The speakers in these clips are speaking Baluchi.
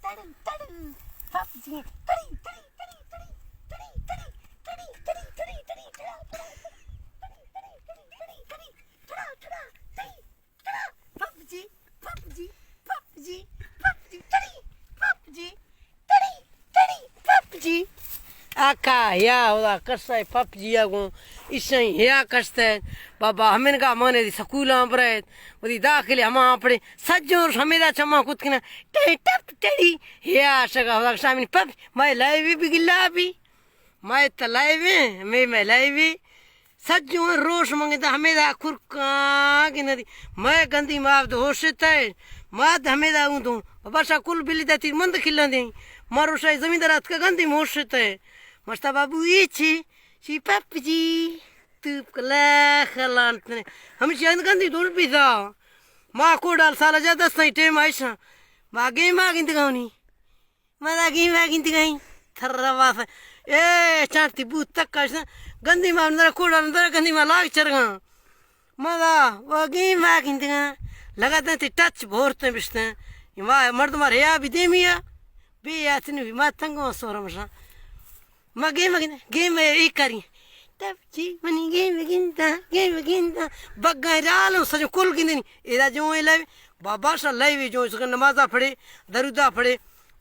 تڑن، تڑن، پپ جی، تڑی، تڑی، تڑی، تڑی، تڑی، تڑی، تڑی، تڑی، تڑی، تڑی، تڑا، تڑا، تڑی، تڑی، تڑی، تڑی، تڑی، تڑا، تڑا، تڑی، تڑا، پپ جی، پپ جی، پپ جی، پپ جی، تڑی، پپ جی، تڑی، تڑی، پپ جی۔ آقا، یا خدا، کسے پپ جی ءَ گوں ایشاں ہیا کشتہ۔ بابا، ہمینگا مانے دی سکولاں برایت، وتی داخل ہما پڑے سجور ہمیدا چماں کت کنا، ٹے ٹپ ٹڑی، ہیا شگا خدا، شامین پپ، مئے لائیوی بگلا بی۔ مئے تہ لائیویں، مئے، مئے لائیوی۔ سجوں روش منگے تہ ہمیدا کرکاں گندی۔ مئے گندی ما عبد ہوشتے۔ ما تہ ہمیدا اوں تو۔ بابا شا کل بلی دا تیر مند کھلن دی۔ ما روشا زمیندار اتکا گندی موشتے۔ مشتا بابو ای چی؟ چی پپ جی؟ تو کلا خلان تنے۔ ہمشی اند گندی دور بیزا۔ ما کوڈال سالا جا دستاں ٹیم آئیشاں۔ ما گیم آ گندگاونی۔ مدا گیم ءَ گندگائی۔ تھر واس۔ اے چانتی بوت تک کش۔ گندی ما اندر کوڑا اندر گندی ما لاگ چرگاں۔ مدا و گیم ءَ گندگاں۔ لگا دنتی ٹچ بھورتیں بشتیں۔ ما مردم ریا بھی دیمیا۔ بے یاتنی بھی ما تنگو سورم شاں۔ ما گیم ءَ گند، گیم ءَ ای کری۔ تب چی منی گیم گندا، گیم گندا۔ بگاں رالم سجو کل گندنی۔ ادا جو لے بابا شا لے جو نمازا پڑھے، درودا پڑھے۔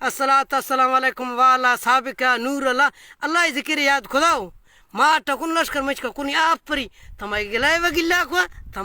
الصلاۃ السلام علیکم والا سابقہ نور اللہ، اللہ ذکر یاد خدا ہو۔ ما ٹکن لشکر مچ کا کنی آپ پری، تمہاری گلائے و گلا کو، تم